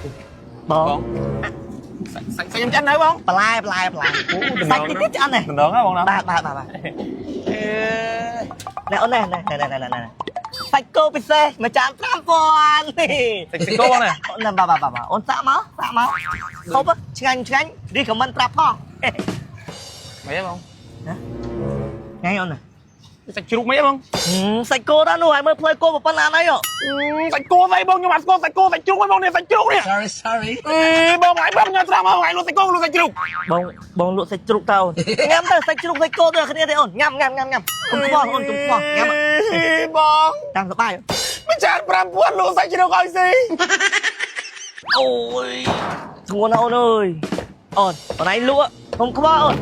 បង បងសាច់សាច់ខ្ញុំឆ្អិនហើយបង បន្លែបន្លែបន្លែសាច់តិចតិចឆ្អិននេះ ដណ្ដងហ៎បងណា បាទបាទបាទបាទអេណែអូនណែណែណែណែណែណែសាច់គោពិសេសមួយចាន5000នេះ សាច់សាច់គោបងណា អូនណែបាទបាទបាទអូនសាក់មកសាក់មកហូបឆ្ងាញ់ឆ្ងាញ់រីខមមិនប្រាប់ផង មិនហ៎បង ថ្ងៃអូនណា សាច់ជ្រូកមិនហ៎បង សាច់គោដល់នោះហើយមើលផ្លូវគោប៉ុណ្ណាអី សាច់គោស្អីបងខ្ញុំអត់ស្គាល់សាច់គោសាច់ជ្រូកហ៎បងនេះសាច់ជ្រូកនេះ Sorry, sorry. អេបងឯងបងខ្ញុំត្រាំមកឯងលក់សាច់គោលក់សាច់ជ្រូក បងបងលក់សាច់ជ្រូកតើអូនញ៉ាំទៅសាច់ជ្រូកសាច់គោដូចគ្នាទេអូនញ៉ាំញ៉ាំញ៉ាំញ៉ាំកុំខ្វល់អូនកុំខ្វល់ញ៉ាំ បង តាមសប្បាយ មួយចាន5000លក់សាច់ជ្រូកឲ្យស៊ី អូយធ្ងន់ណាស់អូនអើយអូនអូនឯងលក់កុំខ្វល់អូន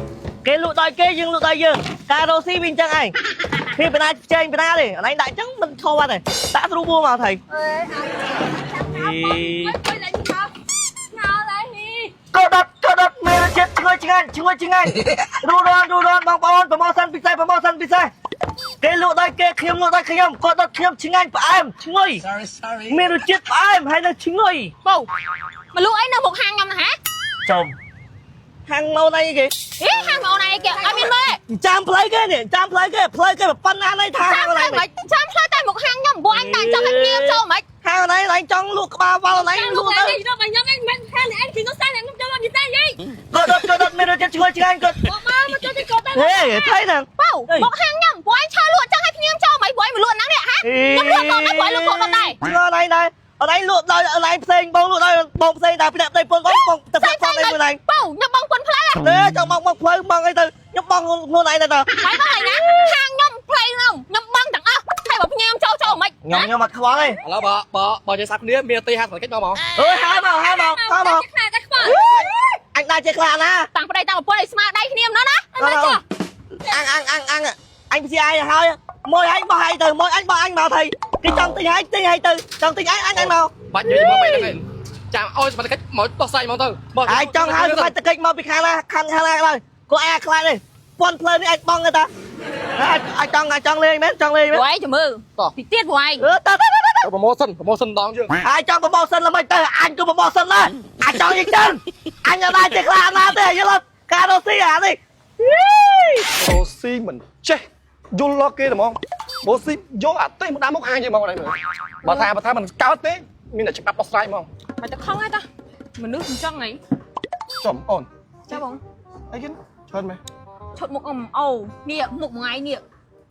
គេលក់ដល់គេយើងលក់ដល់យើងការរកស៊ីវាអញ្ចឹងឯងគ្នាបណ្ណាផ្សេងបណ្ណាទេអូនឯងដាក់អញ្ចឹងមិនខុសអត់ទេដាក់ស្រួលបួមកថៃក៏ដុតក៏ដុតមានជាតិឈ្ងុយឆ្ងាញ់ឈ្ងុយឆ្ងាញ់រូរនរូរនបងប្អូន promotion ពិសេស promotion ពិសេសគេលក់ដល់គេខ្ញុំលក់ដល់ខ្ញុំក៏ដុតខ្ញុំឆ្ងាញ់ផ្អែមឈ្ងុយ Sorry, sorry. មានរសជាតិផ្អែមហើយនៅឈ្ងុយ បងមកលក់អីនៅមុខហាងខ្ញុំណាហ៎ ចំហាងមកណៃគេ ហេហាងមកអូនឯងគេអត់មានមើល ចាំផ្លូវគេនេះចាំផ្លូវគេផ្លូវគេប៉ុណ្ណាណៃថា ចាំ ហាងណៃ ផ្លូវមិនចាំផ្លូវតែមុខហាងខ្ញុំពួកអញតែចង់ឲ្យគ្នាចូលមិន ហាងណៃណៃចង់លក់ក្បាលវល់ណៃលក់ទៅ ខ្ញុំខ្ញុំមិនហាងឯងពីនោះសាខ្ញុំចូលមកនិយាយយី ក៏ដុតក៏ដុតមានរសជាតិឈ្ងុយឆ្ងាញ់ក៏ មកមកមកចូលទីកោទៅ ហេថៃហ្នឹង បងមុខហាងខ្ញុំពួកអញឆើលក់ចង់ឲ្យភ្ញៀវចូលមិនពួកអញមកលក់ហ្នឹងនេះហ៎ខ្ញុំលក់កូនដែរពួកអញលក់កូនដែរ ឆ្ងល់ណៃដែរអត់ឯងលក់ដល់អនឡាញផ្សេងបងលក់ដល់បងផ្សេងតែប្រាប់ដៃពន្ធបងបងទៅប្រាប់ផងឯងខ្លួនឯង បងខ្ញុំបងពុនផ្លូវ ទេចង់មកមកផ្លូវបងអីទៅខ្ញុំបងខ្លួនឯងទៅតើ ហើយបងឯណាហាងខ្ញុំផ្លូវខ្ញុំខ្ញុំបងទាំងអស់ហើយបើភ្ញៀវចូលចូលមិន ខ្ញុំខ្ញុំអត់ខ្វល់ទេ ឥឡូវបើបើបើនិយាយសាប់គ្នាមានទី50កិច្ចមកមក អើយហើយមកហើយមកហើយមក ខ្លាចតែខ្វល់ អញដើរចេះខ្លាណា តាំងប្តីតាំងប្រពន្ធឲ្យស្មើដៃគ្នាម្ដងណាមើលចុះ អញអញអញអញអញព្យាយហើយមួយអញបោះឲ្យទៅមួយអញបោះអញមកថៃគេចង់ទិញឲ្យទិញឲ្យទៅចង់ទិញឲ្យអញអញមក បាច់និយាយមកបែបហ្នឹងឯងចាំឲ្យសមត្ថកិច្ចមកដោះស្រាយហ្មងទៅមក ឯងចង់ឲ្យសមត្ថកិច្ចមកពីខាងណាខាងខាងណាឡើយគាត់អាខ្លាចទេពន់ផ្លូវនេះអាចបងទេតាអាចចង់អាចចង់លេងមែនចង់លេងមែន ពួកឯងចាំមើលទីទៀតពួកឯង អឺតើតើតើ promotion promotion ដងយើង អាចចង់ promotion ល្មិចទៅអញក៏ promotion ដែរអាចចង់យ៉ាងចឹងអញអត់ដែរចេះខ្លាចណាទេយល់អត់ការរកស៊ីអានេះ រ៉ូស៊ីមិនចេះយល់លោកគេហ្មងរ៉ូស៊ីយកអាទេមកដាក់មុខហាងយើងហ្មងអត់មើលបើថាមិនកើតទេមានតែច្បាប់ដោះស្រាយហ្មង មកតែខឹងហើយតាមនុស្សអញ្ចឹងហី ចំអូន ចាបង អីគេច្រើនមែន ឈុតមុខអមអូនេះមុខមួយថ្ងៃនេះ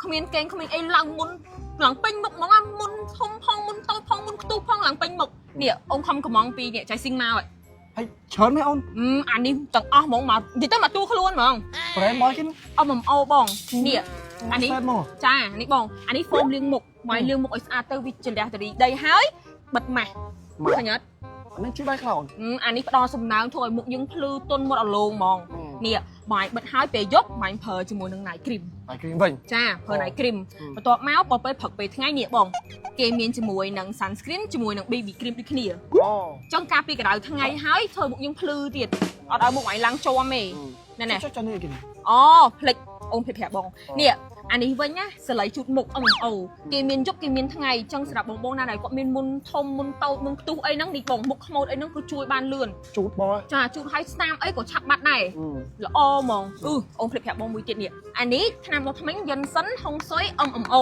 គ្មានកេងគ្មានអីឡើងមុនឡើងពេញមុខហ្មងអាមុនធំផងមុនតូចផងមុនខ្ទុះផងឡើងពេញមុខនេះអូនខំកំងពីនេះចៃស៊ីងមក ហើយច្រើនមែនអូន អានេះទាំងអស់ហ្មងមកនិយាយទៅមកទូខ្លួនហ្មង ប្រែមកគេ អមអូបងនេះអានេះ មក ចានេះបងអានេះហ្វូមលាងមុខមកលាងមុខឲ្យស្អាតទៅវាចន្លះតរីដីហើយបិទម៉ាស់ឃើញអត់ អានេះជួយបាយខ្លះអូន អានេះផ្ដល់សំណើមធ្វើឲ្យមុខយើងភ្លឺទន់មាត់អលងហ្មងនេះបាយបិទហើយពេលយប់បាយប្រើជាមួយនឹង night cream បាយគ្រីមវិញ ចាប្រើ night cream បន្ទាប់មកបើពេលព្រឹកពេលថ្ងៃនេះបងគេមានជាមួយនឹង sunscreen ជាមួយនឹង BB cream ដូចគ្នា អូ ចង់ការពីកម្ដៅថ្ងៃហើយធ្វើមុខយើងភ្លឺទៀតអត់ឲ្យមុខឯងឡើងជាប់ទេណែណែ ចុះចុះនេះគេ អូភ្លេចអូនភ្លេចប្រាប់បងនេះអានេះវិញណាសលៃជូតមុខ MMO គេមានយប់គេមានថ្ងៃចង់សម្រាប់បងបងណាដែលគាត់មានមុនធំមុនតូចមុនខ្ទុះអីហ្នឹងនេះបងមុខខ្មោចអីហ្នឹងគឺជួយបានលឿន ជូតបង ចាជូតឲ្យស្នាមអីក៏ឆាប់បាត់ដែរល្អហ្មងអឺអូនភ្លេចប្រាប់បងមួយទៀតនេះអានេះថ្នាំដុសធ្មេញយិនសិនហុងស៊ុយ MMO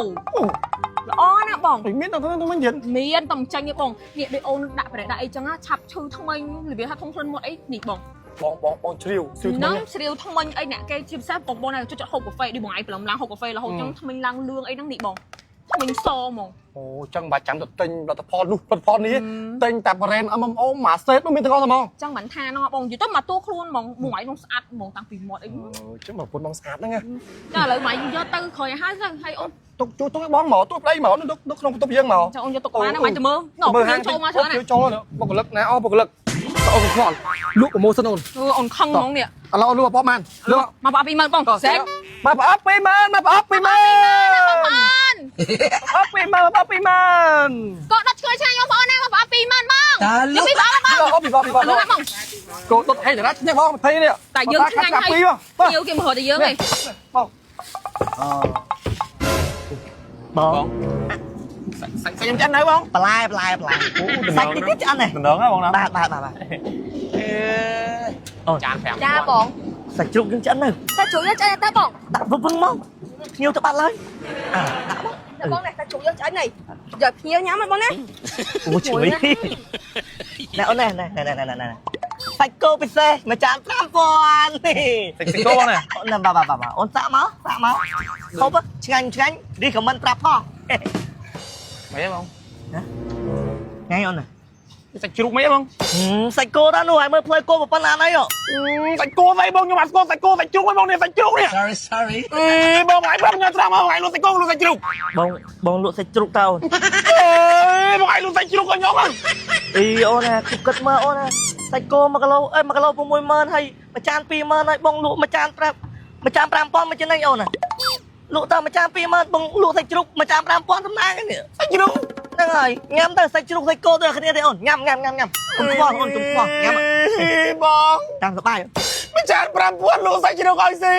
ល្អណាស់បង មានដល់ទៅវិញទៀត មានតំចាញ់ទេបងនេះដូចអូនដាក់ប្រេដាក់អីចឹងណាឆាប់ឈឺថ្មិញរបៀបថាធំក្លិនមាត់អីនេះបង បងបងបងជ្រាវស្រាវថ្មី ហ្នឹងស្រាវថ្មិញអីអ្នកគេជាពិសេសបងបងណាចុចហូបកាហ្វេដូចបងឯងព្រលឹមឡើងហូបកាហ្វេរហូតចឹងថ្មិញឡើងលឿងអីហ្នឹងនេះបងថ្មិញសហ្មង អូចឹងបាច់ចាំទៅទិញផលិតផលនោះផលិតផលនេះទិញតែ brand MMO មួយសេតនោះមានទាំងអស់តែហ្មង ចឹងមិនថាហ្នឹងបងនិយាយទៅមកតួខ្លួនហ្មងបងឯងនោះស្អាតហ្មងតាំងពីមាត់អី ចឹងបើពុនបងស្អាតហ្នឹងណា ចាឥឡូវបងឯងយកទៅក្រោយឲ្យហើយទៅហើយអូន ទុកជួយទុកឲ្យបងមកទូប្តីមកនៅក្នុងបន្ទប់យើងមក ចាំអូនយកទុកបានណាបងទៅមើលណ៎ខ្ញុំចូលមកច្រើនណា ចូលបុគ្គលិកណាអូបុគ្គលិកអូនខ្វល់លក់ promotion អូន អឺអូនខឹងហ្មងនេះ ឥឡូវលក់ប្រហែលលក់ មកប្រអប់20000បងសេក មកប្រអប់20000មកប្រអប់20000 បង ប្រអប់20000ប្រអប់20000 ក៏ដុតឆ្កួយឆ្ងាញ់បងប្អូនណាមកប្រអប់20000បង តាលុ យកពីបងបង អូពីបងពីបង លក់បង កូនដុតហេតាឈ្នះបង20នេះ តែយើងឆ្ងាញ់ហើយ បង ញៀវគេមករត់តែយើងឯង បង បង បង សាច់សាច់ខ្ញុំឆ្អិនហើយបង បន្លែបន្លែបន្លែសាច់តិចតិចឆ្អិនហ៎ ដណ្ដងហ៎បងណា បាទបាទបាទបាទ អេ អូន ចាន5 ចាបង សាច់ជ្រូកយើងឆ្អិននៅ សាច់ជ្រូកយើងឆ្អិនតែបង ដាក់វឹងវឹងមកភ្ញៀវទៅបាត់ឡើយអាដាក់មក តែបងនេះសាច់ជ្រូកយើងឆ្អិនហើយយកភ្ញៀវញ៉ាំហ៎បងណា អូឈ្ងុយណែអូនណែណែណែណែណែណែសាច់គោពិសេសមួយចាន5000នេះ សាច់សាច់គោបងណា អូនបាទបាទបាទអូនសាក់មកសាក់មកហូបឆ្ងាញ់ឆ្ងាញ់រីខមមិនប្រាប់ផង មិនហ៎បង ថ្ងៃអូនណា សាច់ជ្រូកមិនហ៎បង សាច់គោតានោះឲ្យមើលផ្លូវគោប៉ុណ្ណាណៃ សាច់គោស្អីបងខ្ញុំអត់ស្គាល់សាច់គោសាច់ជ្រូកហ៎បងនេះសាច់ជ្រូកនេះ Sorry, sorry. អេបងឯងប្រាប់ខ្ញុំត្រង់មកបងឯងលក់សាច់គោលក់សាច់ជ្រូក បងបងលក់សាច់ជ្រូកតើអូន អេបងឯងលក់សាច់ជ្រូកឲ្យខ្ញុំហ៎ អីអូនណាគិតមើលអូនណាសាច់គោ1គីឡូអេ1គីឡូ60000ហើយមួយចាន20000ហើយបងលក់មួយចាន5មួយចាន5000មកចំណេញអូនណាលក់តើមួយចាន20000បងលក់សាច់ជ្រូកមួយចាន5000តំណាងនេះ សាច់ជ្រូក ហ្នឹងហើយញ៉ាំទៅសាច់ជ្រូកសាច់គោដូចគ្នាទេអូនញ៉ាំញ៉ាំញ៉ាំញ៉ាំកុំខ្វល់អូនកុំខ្វល់ញ៉ាំ អេបង តាមសប្បាយ មួយចាន5000លក់សាច់ជ្រូកឲ្យស៊ី